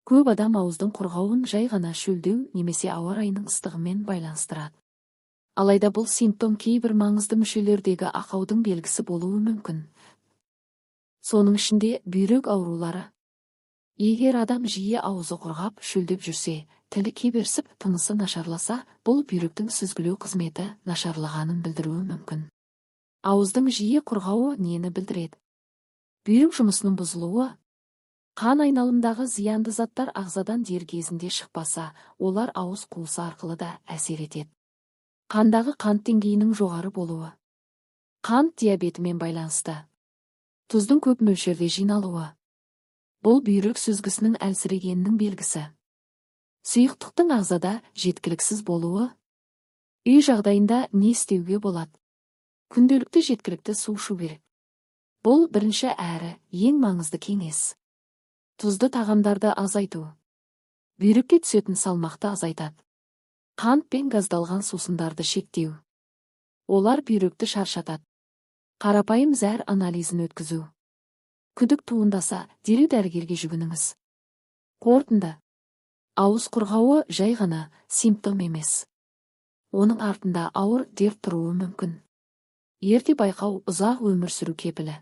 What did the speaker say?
Көп адам ауыздың құрғауын жай ғана шөлдеу немесе ауа райының ыстығымен байланыстырады. Алайда бұл симптом кейбір маңызды мүшелердегі ақаудың белгісі болуы мүмкін. Соның ішінде бүйрек аурулары. Егер адам жиі аузы құрғап, шөлдеп жүрсе, тілі кеберсіп, тынысы нашарласа, бұл бүйректің сүзгілеу қызметі нашарлағанын білдіруі мүмкін. Ауыздың жиі құрғауы нені білдіреді? Бүйрек жұмысының бұзылуы. Қан айналымдағы зиянды заттар ағзадан дер кезінде шықпаса, олар ауыз қуысы арқылы да әсер етеді. Қандағы қант деңгейінің жоғары болуы. Қант диабетімен байланысты. Тұздың көп мөлшерде жиналуы. Бұл бүйрек сүзгісінің әлсірегенінің белгісі. Сұйықтықтың ағзада жеткіліксіз болуы. Үй жағдайында не істеуге болады? Күнделікті жеткілікті су ішу керек. Бұл бірінші әрі ең маңызды кеңес. Тұзды тағамдарды азайту. Бүйрекке түсетін салмақты азайтады. Қант пен газдалған сусындарды шектеу. Олар бүйректі шаршатады. Қарапайым зәр анализін өткізу. Күдік туындаса, дереу дәрігерге жүгініңіз. Қорытынды. Ауыз құрғауы жай ғана симптом емес. Оның артында ауыр дерт тұруы мүмкін. Ерте байқау – ұзақ өмір сүру кепілі.